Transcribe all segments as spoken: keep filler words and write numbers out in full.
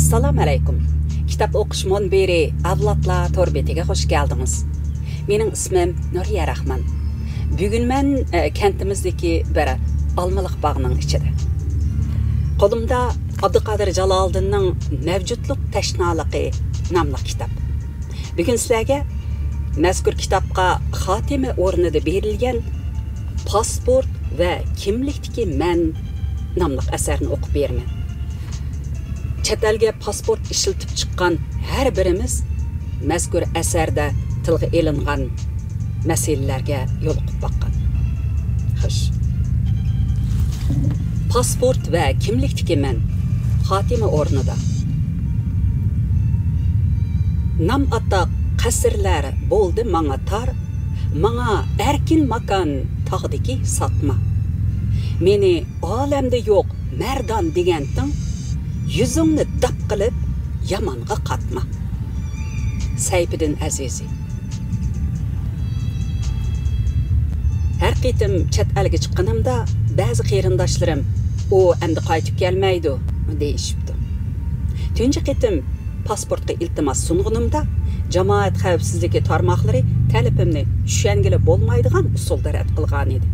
ئەسسالامۇ ئەلەيكۇم. كىتاب ئوقۇش مۇنبىرى ئەۋلادلار تور بېتىگە خۇش كەلدىڭىز. مېنىڭ ئىسمىم نۇرىيە راخمان. بۈگۈن مەن، ئە، كەنتىمىزدىكى بىر ئالمىلىق باغنىڭ ئىچىدە. قولۇمدا ئابدۇقادىر جالالىدىننىڭ مەۋجۇتلۇق تەشنالىقى ناملىق كىتاب. بۈگۈن سىلەرگە مەزكۇر كىتابقا خاتىمە ئورنىدا بېرىلگەن پاسپورت ۋە كىملىكتىكى مەن ناملىق ئەسەرنى ئوقۇپ بېرىمەن. چەت ئەلگە پاسپورت ئىشلىتىپ چىققان ھەر بىرىمىز مەزكۇر ئەسەردە تىلغا ئېلىنغان مەسىلىلەرگە يولۇقۇپ باققان. خوش. پاسپورت ۋە كىملىكتىكى مەن خاتىمە ئورنىدا. نام ئاتاق قەسىرلەر بولدى ماڭا تار، ماڭا ئەركىن ماكان تاغدىكى ساتما. مېنى ئالەمدە يوق مەردان دېگەنتىڭ، يۈزۈڭنى داپ قىلىپ يامانغا قاتما. سەيپىدىن ئەزىزى. ھەر قېتىم چەت ئەلگە چىققىنىمدا بەزى قېرىنداشلىرىم، «ئۇ ئەمدى قايتىپ كەلمەيدۇ» دېيىشىپتۇ. تۇنجى قېتىم پاسپورتقا ئىلتىماس سۇنغىنىمدا، جامائەت خەۋپسىزلىكى تارماقلىرى تەلىپىمنى چۈشەنگىلى بولمايدىغان ئۇسۇلدا رەت قىلغانىدى.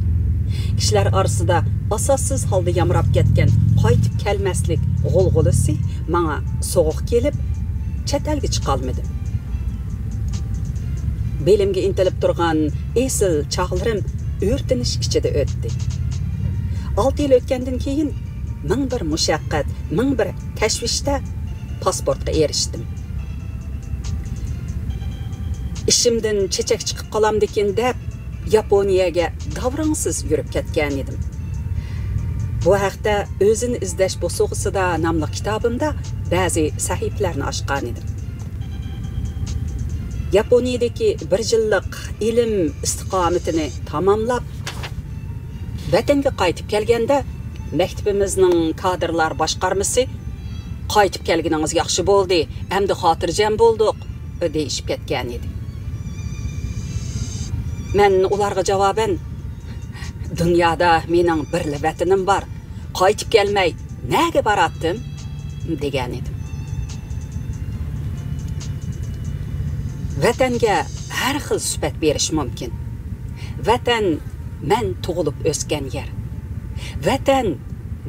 كىشىلەر ئارىسىدا ئاساسسىز ھالدا يامراپ كەتكەن قايتىپ كەلمەسلىك غۇلغۇلىسى ماڭا سوغۇق كېلىپ، چەت ئەلگە چىقالمىدىم. بېلىمگە ئىنتىلىپ تۇرغان ئېسىل چاغلىرىم ئۆرتىنىش ئىچىدە ئۆتتى. ئالتە يىل ئۆتكەندىن كېيىن، مىڭ بىر مۇشەققەت، مىڭ بىر تەشۋىشتە پاسپورتقا ئېرىشتىم. ئىشىمدىن چېچەك چىقىپ قالامدىكىن دەپ، ياپونىيەگە داۋراڭسىز يۈرۈپ كەتكەنىدىم. بۇ ھەقتە «ئۆزىنى ئىزدەش بوسۇغىسىدا» ناملىق كىتابىمدا بەزى سەھىپىلەرنى ئاچقانىدىم. ياپونىيەدىكى بىر يىللىق ئىلىم ئىستىقامىتىنى تاماملاپ، ۋەتەنگە قايتىپ كەلگەندە، مەكتىپىمىزنىڭ كادىرلار باشقارمىسى، «قايتىپ كەلگىنىڭىز ياخشى بولدى، ئەمدى خاتىرجەم بولدۇق» دېيىشىپ كەتكەنىدى. مەن ئۇلارغا جاۋابەن، «دۇنيادا مېنىڭ بىرلا ۋەتىنىم بار، قايتىپ كەلمەي نەگە باراتتىم؟» دېگەنىدىم. ۋەتەنگە ھەر خىل سۈپەت بېرىش مۇمكىن. ۋەتەن مەن تۇغۇلۇپ ئۆسكەن يەر. ۋەتەن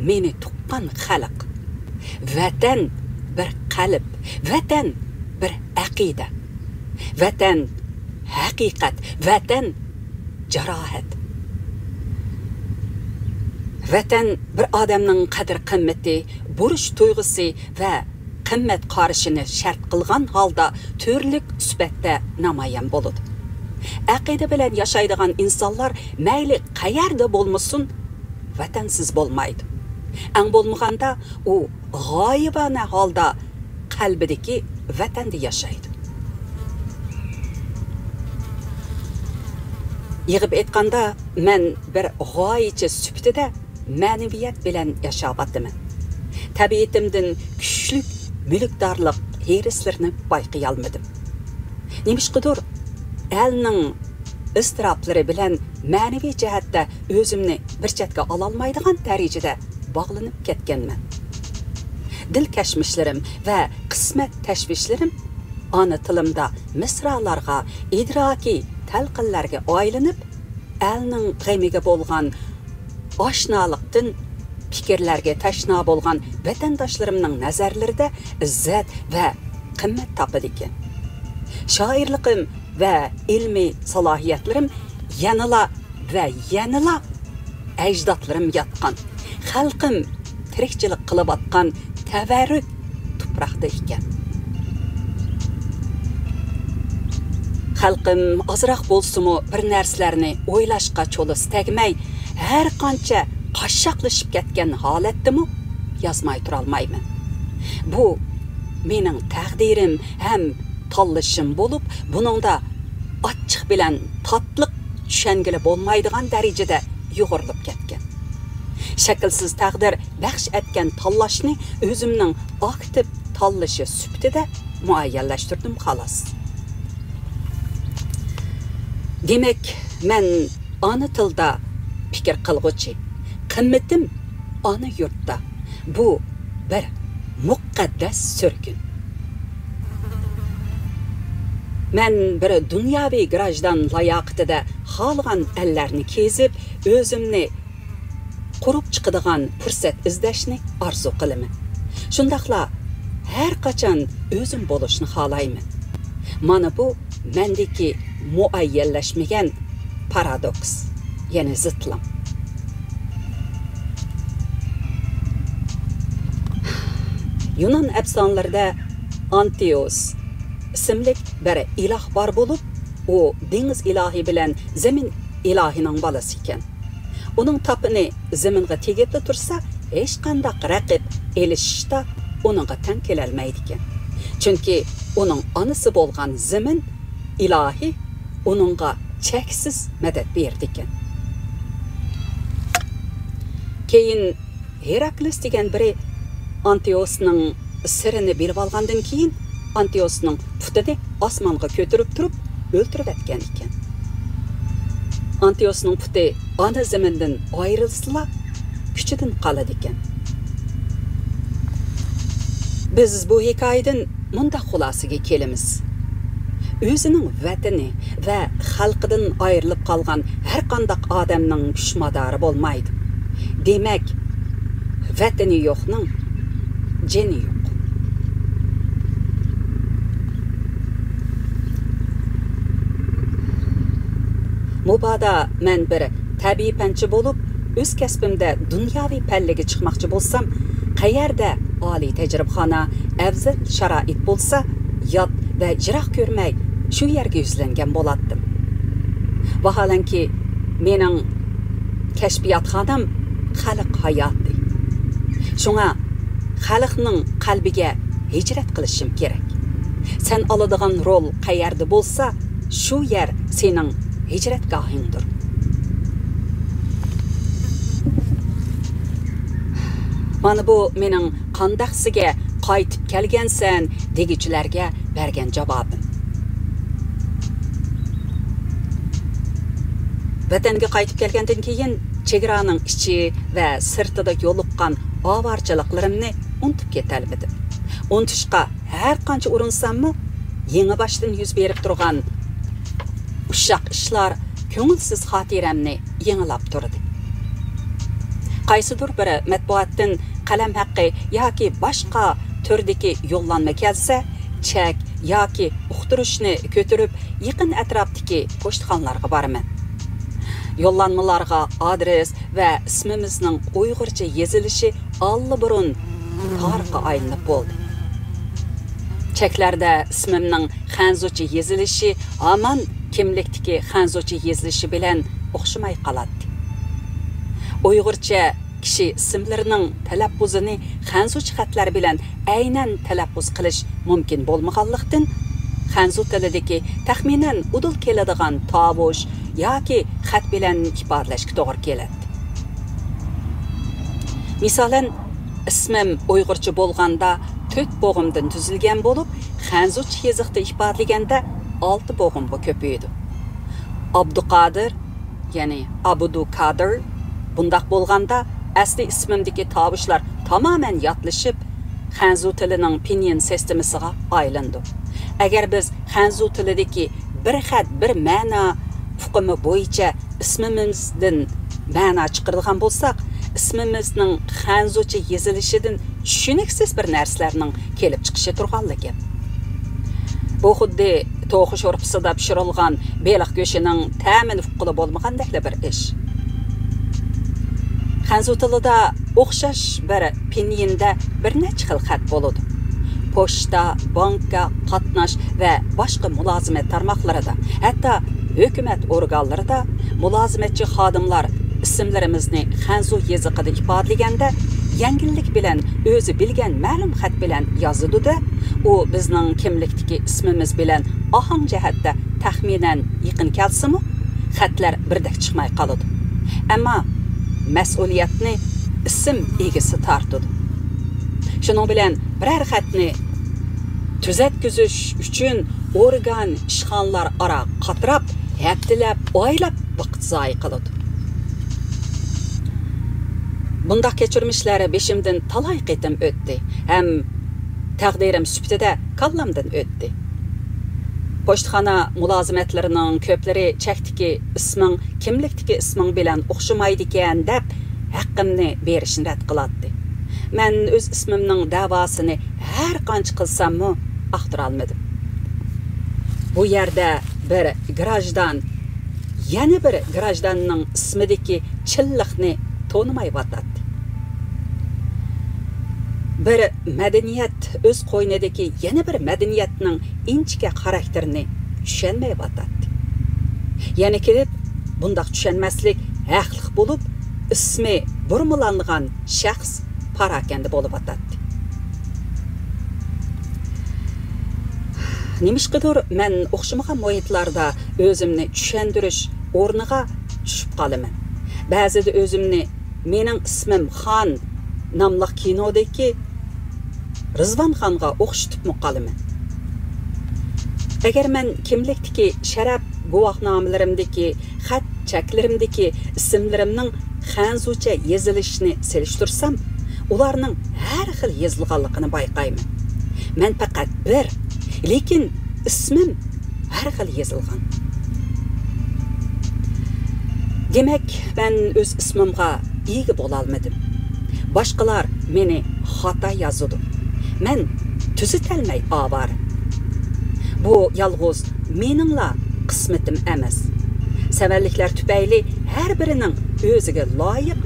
مېنى تۇغقان خەلق. ۋەتەن بىر قەلب. ۋەتەن بىر ئەقىدە. ۋەتەن ھەقىقەت. ۋەتەن جاراھەت. ۋەتەن بىر ئادەمنىڭ قەدىر-قىممىتى، بۇرچ تۇيغۇسى ۋە قىممەت قارىشىنى شەرت قىلغان ھالدا تۈرلۈك سۈپەتتە نامايان بولىدۇ. ئەقىدە بىلەن ياشايدىغان ئىنسانلار مەيلى قەيەردە بولمىسۇن، ۋەتەنسىز بولمايدۇ. ئەڭ بولمىغاندا ئۇ غايىبانە ھالدا قەلبىدىكى ۋەتەندە ياشايدۇ. يىغىپ ئېيتقاندا، مەن بىر غايىچى سۈپىتىدە مەنىۋىيەت بىلەن ياشاۋاتىمەن. تەبىئىتىمدىن كۈچلۈك مۈلۈكدارلىق ھېرىسلىرىنى بايقىيالمىدىم. نېمىشقىدۇر، ئەلنىڭ ئىزتىراپلىرى بىلەن مەنىۋى جەھەتتە ئۆزۈمنى بىر چەتكە ئالالمايدىغان دەرىجىدە باغلىنىپ كەتكەنمەن. دىل كەشمىشلىرىم ۋە قىسمەت تەشۋىشلىرىم ئانا تىلىمدا مىسرالارغا ئىدراكىي تەلقىنلەرگە ئايلىنىپ، ئەلنىڭ غېمىگە بولغان ئاشنالىقتىن پىكىرلەرگە تەشنا بولغان ۋەتەنداشلىرىمنىڭ نەزەرلىرىدە ئىززەت ۋە قىممەت تاپىدىكەن. شائىرلىقىم ۋە ئىلمىي سالاھىيەتلىرىم يەنىلا ۋە يەنىلا ئەجدادلىرىم ياتقان، خەلقىم تىرىكچىلىك قىلىۋاتقان تەۋەررۈك تۇپراقتا ئىكەن. خەلقىم ئازراق بولسىمۇ بىر نەرسىلەرنى ئويلاشقا چولىسى تەگمەي، ھەر قانچە قاششاقلىشىپ كەتكەن ھالەتتىمۇ يازماي تۇرالمايمەن. بۇ مېنىڭ تەقدىرىم ھەم تاللىشىم بولۇپ، بۇنىڭدا ئاچچىق بىلەن تاتلىق چۈشەنگىلى بولمايدىغان دەرىجىدە يۇغۇرۇلۇپ كەتكەن. شەكىلسىز تەقدىر بەخش ئەتكەن تاللاشنى ئۆزۈمنىڭ ئاكتىپ تاللىشى سۈپىتىدە مۇئەييەنلەشتۈردۈم، خالاس. دېمەك، مەن ئانا تىلدا پىكىر قىلغۇچى، قىممىتىم ئانا يۇرتتا. بۇ بىر مۇقەددەس سۈرگۈن. مەن بىر دۇنياۋى گراژدان لاياقىتىدە خالىغان ئەللەرنى كېزىپ، ئۆزۈمنى قۇرۇپ چىقىدىغان پۇرسەت ئىزدەشنى ئارزۇ قىلىمەن. شۇنداقلا ھەر قاچان ئۆزۈم بولۇشنى خالايمەن. مانا بۇ مەندىكى مۇئەييەنلەشمىگەن پارادوكس، يەنى زىتلىق. يۇنان ئەپسانىلىرىدە ئانتىئوس ئىسىملىك بىر ئىلاھ بار بولۇپ، ئۇ دېڭىز ئىلاھى بىلەن زېمىن ئىلاھىنىڭ بالىسى ئىكەن. ئۇنىڭ تاپىنى زېمىنغا تېگىپلا تۇرسا، ھېچقانداق رەقىب ئېلىشىشتا ئۇنىڭغا تەڭ كېلەلمەيدىكەن. چۈنكى ئۇنىڭ ئانىسى بولغان زېمىن ئىلاھى ئۇنىڭغا چەكسىز مەدەت بېرىدىكەن. كېيىن ھېراكلىس دېگەن بىرى ئانتىئوسنىڭ سىرىنى بىلىۋالغاندىن كېيىن، ئانتىئوسنىڭ پۇتىنى ئاسمانغا كۆتۈرۈپ تۇرۇپ ئۆلتۈرۈۋەتكەن ئىكەن. ئانتىئوسنىڭ پۇتى ئانا زېمىندىن ئايرىلسىلا، كۈچىدىن قالىدىكەن. بىز بۇ ھېكايىدىن مۇنداق خۇلاسىگە كېلىمىز. ئۆزىنىڭ ۋەتىنى ۋە خەلقىدىن ئايرىلىپ قالغان ھەرقانداق ئادەمنىڭ كۈچ مادارى بولمايدۇ. دېمەك، ۋەتىنى يوقنىڭ جېنى يوق. مۇبادا مەن بىر تەبىئىي پەنچى بولۇپ، ئۆز كەسپىمدە دۇنياۋى پەللىگە چىقماقچى بولسام، قەيەردە ئالىي تەجرىبىخانا، ئەۋزەل شارائىت بولسا، يات ۋە يىراق كۆرمەي شۇ يەرگە يۈزلەنگەن بولاتتىم. ۋاھالەنكى، مېنىڭ كەشپىياتخانام خەلق ھاياتى. شۇڭا خەلقنىڭ قەلبىگە ھىجرەت قىلىشىم كېرەك. سەن ئالىدىغان رول قەيەردە بولسا، شۇ يەر سېنىڭ ھىجرەتگاھىڭدۇر. مانا بۇ مېنىڭ قانداقسىگە قايتىپ كەلگەنسەن دېگۈچىلەرگە بەرگەن جاۋابىم. ۋەتەنگە قايتىپ كەلگەندىن كېيىن، چېگرانىڭ ئىچى ۋە سىرتىدا يولۇققان ئاۋارىچىلىقلىرىمنى ئۇنتۇپ كېتەلمىدىم. ئۇنتۇشقا ھەر قانچە ئۇرۇنساممۇ، يېڭىباشتىن يۈز بېرىپ تۇرغان ئۇششاق ئىشلار كۆڭۈلسىز خاتىرەمنى يېڭىلاپ تۇردى. قايسىدۇر بىر مەتبۇئاتتىن قەلەم ھەققى ياكى باشقا تۈردىكى يوللانما كەلسە، چەك ياكى ئۇقتۇرۇشنى كۆتۈرۈپ، يېقىن ئەتراپتىكى پوچتىخانىلارغا بارىمەن. يوللانمىلارغا ئادرېس ۋە ئىسمىمىزنىڭ ئۇيغۇرچە يېزىلىشى ئاللىبۇرۇن تارىخقا ئايلىنىپ بولدى. چەكلەردە ئىسمىمنىڭ خەنزۇچە يېزىلىشى ھامان كىملىكتىكى خەنزۇچە يېزىلىشى بىلەن ئوخشىماي قالاتتى. ئۇيغۇرچە كىشى ئىسىملىرىنىڭ تەلەپپۇزىنى خەنزۇچە خەتلەر بىلەن ئەينەن تەلەپپۇز قىلىش مۇمكىن بولمىغانلىقتىن، خەنزۇ تىلىدىكى تەخمىنەن ئۇدۇل كېلىدىغان تاۋۇش ياكى خەت بىلەن ئىپادىلەشكە توغرا كېلەتتى. مىسالەن، ئىسمىم ئۇيغۇرچە بولغاندا تۆت بوغۇمدىن تۈزۈلگەن بولۇپ، خەنزۇچە يېزىقتا ئىپادىلىگەندە ئالتە بوغۇمغا كۆپىيىدۇ. ئابدۇقادىر، يەنى ئابدۇ كادىر. بۇنداق بولغاندا، ئەسلى ئىسمىمدىكى تاۋۇشلار تامامەن ياتلىشىپ، خەنزۇ تىلىنىڭ پىنيىن سىستېمىسىغا ئايلىنىدۇ. ئەگەر بىز خەنزۇ تىلىدىكى بىر خەت، بىر مەنا ئۇقۇمى بويىچە ئىسمىمىزدىن مەنا چىقىرىدىغان بولساق، ئىسمىمىزنىڭ خەنزۇچە يېزىلىشىدىن چۈشىنىكسىز بىر نەرسىلەرنىڭ كېلىپ چىقىشى تۇرغانلا گەپ. بۇ خۇددى توخۇ شورپىسىدا پىشۇرۇلغان بېلىق گۆشىنىڭ تەمىنى ئۇققىلى بولمىغاندەكلا بىر ئىش. خەنزۇ تىلىدا ئوخشاش بىر پىنيىندە بىر نەچچە خىل خەت بولىدۇ. پوچتا، بانكا، قاتناش ۋە باشقا مۇلازىمەت تارماقلىرىدا، ھەتتا ھۆكۈمەت ئورگانلىرىدا مۇلازىمەتچى خادىملار ئىسىملىرىمىزنى خەنزۇ يېزىقىدا ئىپادىلىگەندە، يەڭگىللىك بىلەن ئۆزى بىلگەن مەلۇم خەت بىلەن يازىدۇ-دە، ئۇ بىزنىڭ كىملىكتىكى ئىسمىمىز بىلەن ئاھاڭ جەھەتتە تەخمىنەن يېقىن كەلسىمۇ، خەتلەر بىردەك چىقماي قالىدۇ. ئەمما مەسئۇلىيەتنى ئىسىم ئىگىسى تارتىدۇ. شۇنىڭ بىلەن بىرەر خەتنى تۈزەتكۈزۈش ئۈچۈن ئورگان، ئىشخانىلار ئارا قاتراپ، ھەپتىلەپ، ئايلاپ ۋاقىت زايە قىلىدۇ. بۇنداق كەچۈرمىشلەر بېشىمدىن تالاي قېتىم ئۆتتى ھەم تەقدىرىم سۈپىتىدە كاللامدىن ئۆتتى. پوچتىخانا مۇلازىمەتلىرىنىڭ كۆپلىرى چەكتىكى ئىسمىڭ كىملىكتىكى ئىسمىڭ بىلەن ئوخشىمايدىكەن دەپ، ھەققىمنى بېرىشنى رەت قىلاتتى. مەن ئۆز ئىسمىمنىڭ دەۋاسىنى ھەر قانچە قىلساممۇ ئاختۇرالمىدىم. بۇ يەردە بىر گراژدان يەنە بىر گراژداننىڭ ئىسمىدىكى چىنلىقنى تونۇمايۋاتاتتى. بىر مەدەنىيەت ئۆز قوينىدىكى يەنە بىر مەدەنىيەتنىڭ ئىنچىكە خاراكتېرىنى چۈشەنمەيۋاتاتتى. يەنە كېلىپ، بۇنداق چۈشەنمەسلىك ھەقلىق بولۇپ، ئىسمى بۇرمىلانغان شەخس پاراكەندە بولۇۋاتاتتى. نېمىشقىدۇر مەن ئوخشىمىغان مۇھىتلاردا ئۆزۈمنى چۈشەندۈرۈش ئورنىغا چۈشۈپ قالىمەن. بەزىدە ئۆزۈمنى مېنىڭ ئىسمىم خان ناملىق كىنودىكى رىزۋانخانغا ئوخشىتىپمۇ قالىمەن. ئەگەر مەن كىملىكتىكى شەرەپ گۇۋاھنامىلىرىمدىكى خەت چەكلىرىمدىكى ئىسىملىرىمنىڭ خەنزۇچە يېزىلىشىنى سېلىشتۇرسام، ئۇلارنىڭ ھەر خىل يېزىلغانلىقىنى بايقايمەن. مەن پەقەت بىر، لېكىن ئىسمىم ھەر خىل يېزىلغان. دېمەك، مەن ئۆز ئىسمىمغا ئىگە بولالمىدىم. باشقىلار مېنى خاتا يازىدۇ. مەن تۈزىتەلمەي ئاۋارە. بۇ يالغۇز مېنىڭلا قىسمىتىم ئەمەس. سەۋەنلىكلەر تۈپەيلى ھەر بىرىنىڭ ئۆزىگە لايىق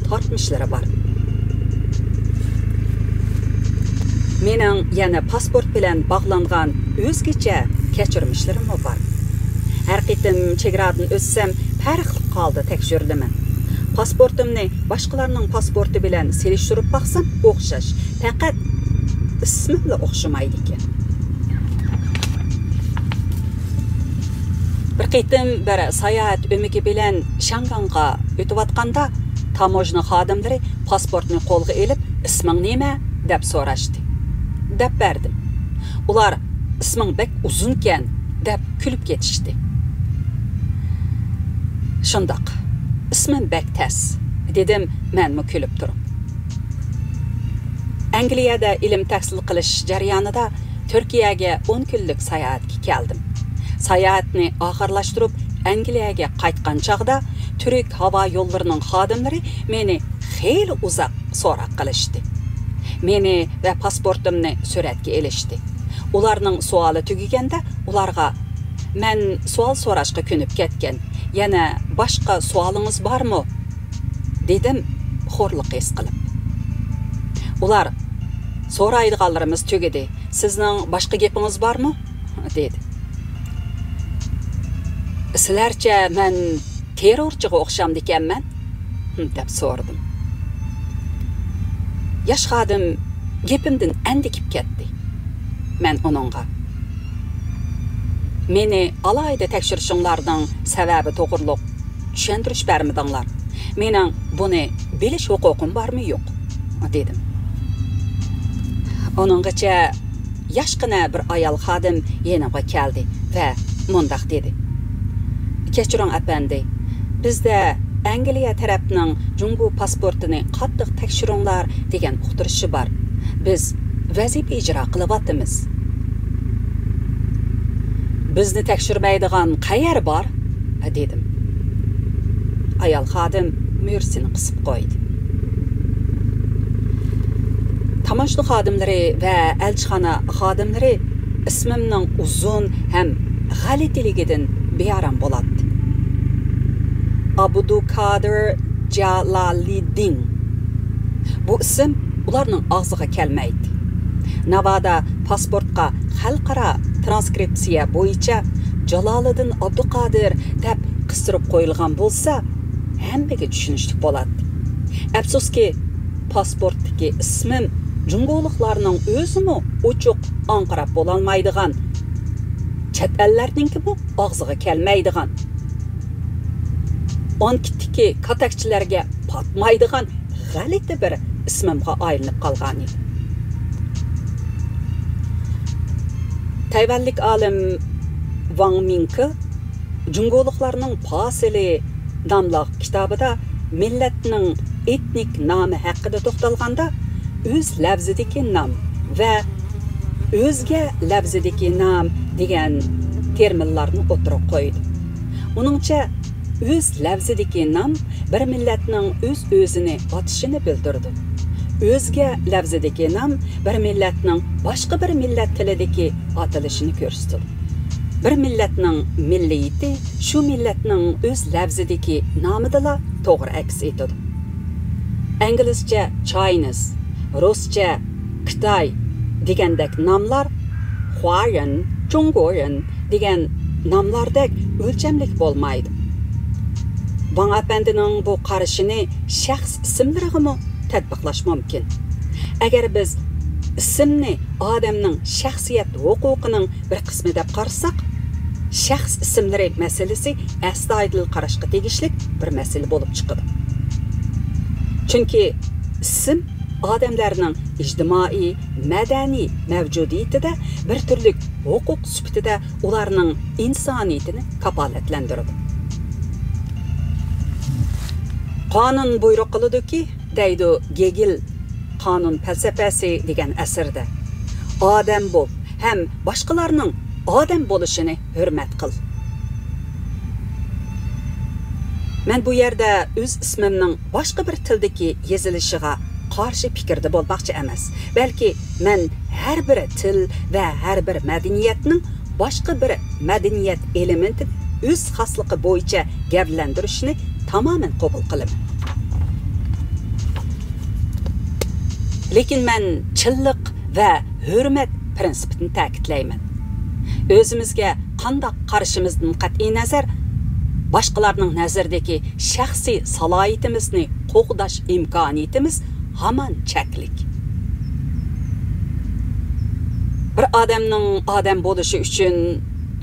تارتمىشلىرى بار. مېنىڭ يەنە پاسپورت بىلەن باغلانغان ئۆزگىچە كەچۈرمىشلىرىممۇ بار. ھەر قېتىم چېگرادىن ئۆتسەم، پەرقلىق ھالدا تەكشۈرۈلىمەن. پاسپورتۇمنى باشقىلارنىڭ پاسپورتى بىلەن سېلىشتۇرۇپ باقسام، ئوخشاش، پەقەت ئىسمىملا ئوخشىمايدىكەن. بىر قېتىم بىر ساياھەت ئۆمىكى بىلەن شياڭگاڭغا ئۆتۈۋاتقاندا، تاموژنا خادىملىرى پاسپورتنى قولغا ئېلىپ، «ئىسمىڭ نېمە؟» دەپ سوراشتى. دەپ بەردىم. ئۇلار، «ئىسمىڭ بەك ئۇزۇنكەن» دەپ كۈلۈپ كېتىشتى. «شۇنداق، ئىسمىم بەك تەس»، دېدىم مەنمۇ كۈلۈپ تۇرۇپ. ئەنگلىيەدە ئىلىم تەھسىل قىلىش جەريانىدا تۈركىيەگە ئون كۈنلۈك ساياھەتكە كەلدىم. ساياھەتنى ئاخىرلاشتۇرۇپ، ئەنگلىيەگە قايتقان چاغدا تۈرك ھاۋا يوللىرىنىڭ خادىملىرى مېنى خېلى ئۇزاق سوراق قىلىشتى. مېنى ۋە پاسپورتۇمنى سۈرەتكە ئېلىشتى. ئۇلارنىڭ سوئالى تۈگىگەندە ئۇلارغا، «مەن سوئال سوراشقا كۆنۈپ كەتكەن، يەنە باشقا سوئالىڭىز بارمۇ؟» دېدىم خورلۇق ھېس قىلىپ. ئۇلار، «سورايدىغانلىرىمىز تۈگىدى. سىزنىڭ باشقا گېپىڭىز بارمۇ؟» دېدى. «سىلەرچە مەن تېررورچىغا ئوخشامدىكەنمەن؟» دەپ سورىدىم. ياش خادىم گېپىمدىن ئەندىكىپ كەتتى. مەن ئۇنىڭغا، «مېنى ئالاھىدە تەكشۈرۈشۈڭلارنىڭ سەۋەبى توغرۇلۇق چۈشەندۈرۈش بەرمىدىڭلار. مېنىڭ بۇنى بىلىش ھوقۇقۇم بارمۇ يوق؟» دېدىم. ئۇنىڭغىچە ياشقىنە بىر ئايال خادىم يېنىمغا كەلدى ۋە مۇنداق دېدى، «كەچۈرۈڭ، ئەپەندى، بىزدە ئەنگلىيە تەرەپنىڭ جۇڭگو پاسپورتىنى قاتتىق تەكشۈرۈڭلار دېگەن ئۇقتۇرۇشى بار. بىز ۋەزىپە ئىجرا قىلىۋاتىمىز.» «بىزنى تەكشۈرمەيدىغان قەيەر بار؟» دېدىم. ئايال خادىم مۈرىسىنى قىسىپ قويدى. تاموژنا خادىملىرى ۋە ئەلچىخانا خادىملىرى ئىسمىمنىڭ ئۇزۇن ھەم غەلىتىلىكىدىن بىئارام بولاتتى. ئابدۇقادىر جالالىدىن. بۇ ئىسىم ئۇلارنىڭ ئاغزىغا كەلمەيتتى. ناۋادا پاسپورتقا خەلقئارا ترانسكرىپسىيە بويىچە جالالىدىن ئابدۇقادىر دەپ قىستۇرۇپ قويۇلغان بولسا، ھەممىگە چۈشىنىشلىك بولاتتى. ئەپسۇسكى، پاسپورتتىكى ئىسمىم جۇڭگولۇقلارنىڭ ئۆزىمۇ ئوچۇق ئاڭقىراپ بولالمايدىغان، چەت ئەللەرنىڭكىمۇ ئاغزىغا كەلمەيدىغان، ئانكىتتىكى كاتەكچىلەرگە پاتمايدىغان غەلىتە بىر ئىسمىمغا ئايلىنىپ قالغانىدى. تەيۋەنلىك ئالىم ۋاڭ مىڭكې جۇڭگولۇقلارنىڭ پاسىلى ناملىق كىتابىدا مىللەتنىڭ ئېتنىك نامى ھەققىدە توختالغاندا، ئۆز لەۋزىدىكى نام ۋە ئۆزگە لەۋزىدىكى نام دېگەن تېرمىنلارنى ئوتتۇرىغا قويدى. ئۇنىڭچە، ئۆز لەۋزىدىكى نام بىر مىللەتنىڭ ئۆز-ئۆزىنى ئاتىشىنى بىلدۈرىدۇ. ئۆزگە لەۋزىدىكى نام بىر مىللەتنىڭ باشقا بىر مىللەت تىلىدىكى ئاتىلىشىنى كۆرسىتىدۇ. بىر مىللەتنىڭ مىللىيىتى شۇ مىللەتنىڭ ئۆز لەۋزىدىكى نامىدىلا توغرا ئەكس ئېتىدۇ. ئىنگلىزچە چاينىز، رۇسچە خىتاي دېگەندەك ناملار، خۇارېن، جۇڭگورېن دېگەن ناملاردەك ئۆلچەملىك بولمايدۇ. ۋاڭ ئەپەندىنىڭ بۇ قارىشىنى شەخس ئىسىملىرىغىمۇ تەتبىقلاش مۇمكىن. ئەگەر بىز ئىسىمنى ئادەمنىڭ شەخسىيەت ھوقۇقىنىڭ بىر قىسمى دەپ قارىساق، شەخس ئىسىملىرى مەسىلىسى ئەستايىدىل قاراشقا تېگىشلىك بىر مەسىلە بولۇپ چىقىدۇ. چۈنكى ئىسىم ئادەملەرنىڭ ئىجتىمائىي، مەدەنىي مەۋجۇدىيىتىدە بىر تۈرلۈك ھوقۇق سۈپىتىدە ئۇلارنىڭ ئىنسانىيىتىنى كاپالەتلەندۈرىدۇ. قانۇن بۇيرۇق قىلىدۇكى، دەيدۇ گېگېل قانۇن پەلسەپەسى دېگەن ئەسىرىدە، ئادەم بول ھەم باشقىلارنىڭ ئادەم بولۇشىنى ھۆرمەت قىل. مەن بۇ يەردە ئۆز ئىسمىمنىڭ باشقا بىر تىلدىكى يېزىلىشىغا قارشى پىكىردە بولماقچى ئەمەس، بەلكى مەن ھەر بىر تىل ۋە ھەر بىر مەدەنىيەتنىڭ باشقا بىر مەدەنىيەت ئېلېمېنتىنى ئۆز خاسلىقى بويىچە گەۋدىلەندۈرۈشىنى تامامەن قوبۇل قىلىمەن. لېكىن مەن چىنلىق ۋە ھۆرمەت پىرىنسىپىنى تەكىتلەيمەن. ئۆزىمىزگە قانداق قارىشىمىزدىن قەتئىينەزەر، باشقىلارنىڭ نەزىرىدىكى شەخسىي سالاھىيىتىمىزنى قوغداش ئىمكانىيىتىمىز ھامان چەكلىك. بىر ئادەمنىڭ ئادەم بولۇشى ئۈچۈن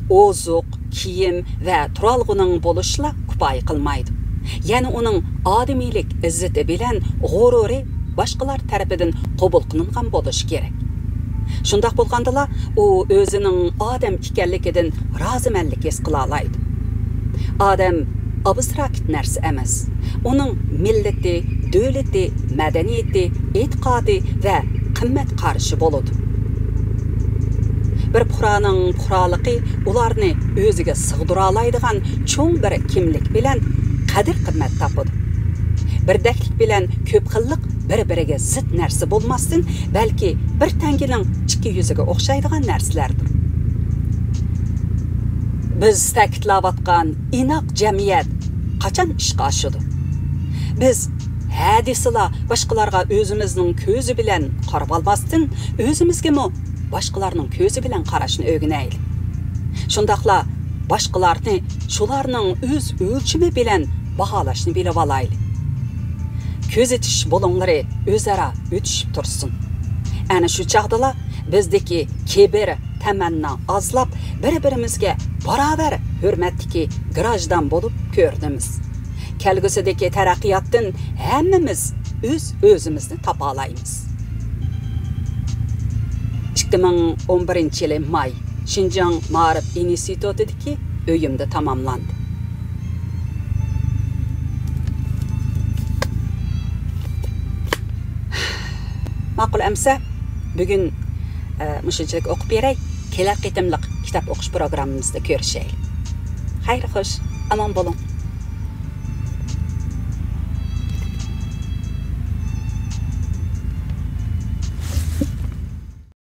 ئوزۇق، كىيىم ۋە تۇرالغۇنىڭ بولۇشىلا كۇپايە قىلمايدۇ. يەنە ئۇنىڭ ئادىمىيلىك ئىززىتى بىلەن غۇرۇرى باشقىلار تەرىپىدىن قوبۇل قىلىنغان بولۇشى كېرەك. شۇنداق بولغاندىلا، ئۇ ئۆزىنىڭ ئادەم ئىكەنلىكىدىن رازىمەنلىك ھېس قىلالايدۇ. ئادەم ئابستراكت نەرسە ئەمەس. ئۇنىڭ مىللىتى، دۆلىتى، مەدەنىيىتى، ئېتىقادى ۋە قىممەت قارىشى بولىدۇ. بىر پۇقرانىڭ پۇقرالىقى ئۇلارنى ئۆزىگە سىغدۇرالايدىغان چوڭ بىر كىملىك بىلەن قەدىر-قىممەت تاپىدۇ. بىردەكلىك بىلەن كۆپ خىللىق بىر-بىرىگە زىت نەرسە بولماستىن، بەلكى بىر تەڭگىنىڭ ئىككى يۈزىگە ئوخشايدىغان نەرسىلەردۇر. بىز تەكىتلەۋاتقان ئىناق جەمئىيەت قاچان ئىشقا ئاشىدۇ؟ بىز ھە دېسىلا، باشقىلارغا ئۆزىمىزنىڭ كۆزى بىلەن قارىۋالماستىن، ئۆزىمىزگىمۇ باشقىلارنىڭ كۆزى بىلەن قاراشنى ئۆگىنەيلى. شۇنداقلا باشقىلارنى شۇلارنىڭ ئۆز ئۆلچىمى بىلەن باھالاشنى بىلىۋالايلى. كۆزىتىش بۇلۇڭلىرى ئۆزئارا ئۆتۈشۈپ تۇرسۇن. ئەنە شۇ چاغدىلا بىزدىكى كىبىر، تەمەننا ئازلاپ، بىر-بىرىمىزگە باراۋەر ھۆرمەتتىكى گىراژدان بولۇپ كۆرۈنىمىز. كەلگۈسىدىكى تەرەققىياتتىن ھەممىمىز ئۆز-ئۆزىمىزنى تاپالايمىز. ئىككى مىڭ ئون بىرىنچى يىلى ماي، شىنجاڭ مائارىپ ئىنستىتۇتىدىكى ئۆيۈمدە تاماملاندى. ماقۇل ئەمسە، بۈگۈن، ئە، مۇشۇنچىلىك ئوقۇپ بېرەي. كېلەر قېتىملىق كىتاب ئوقۇش پروگراممىمىزدا كۆرۈشەيلى. خەير خوش، ئامان بولۇڭ.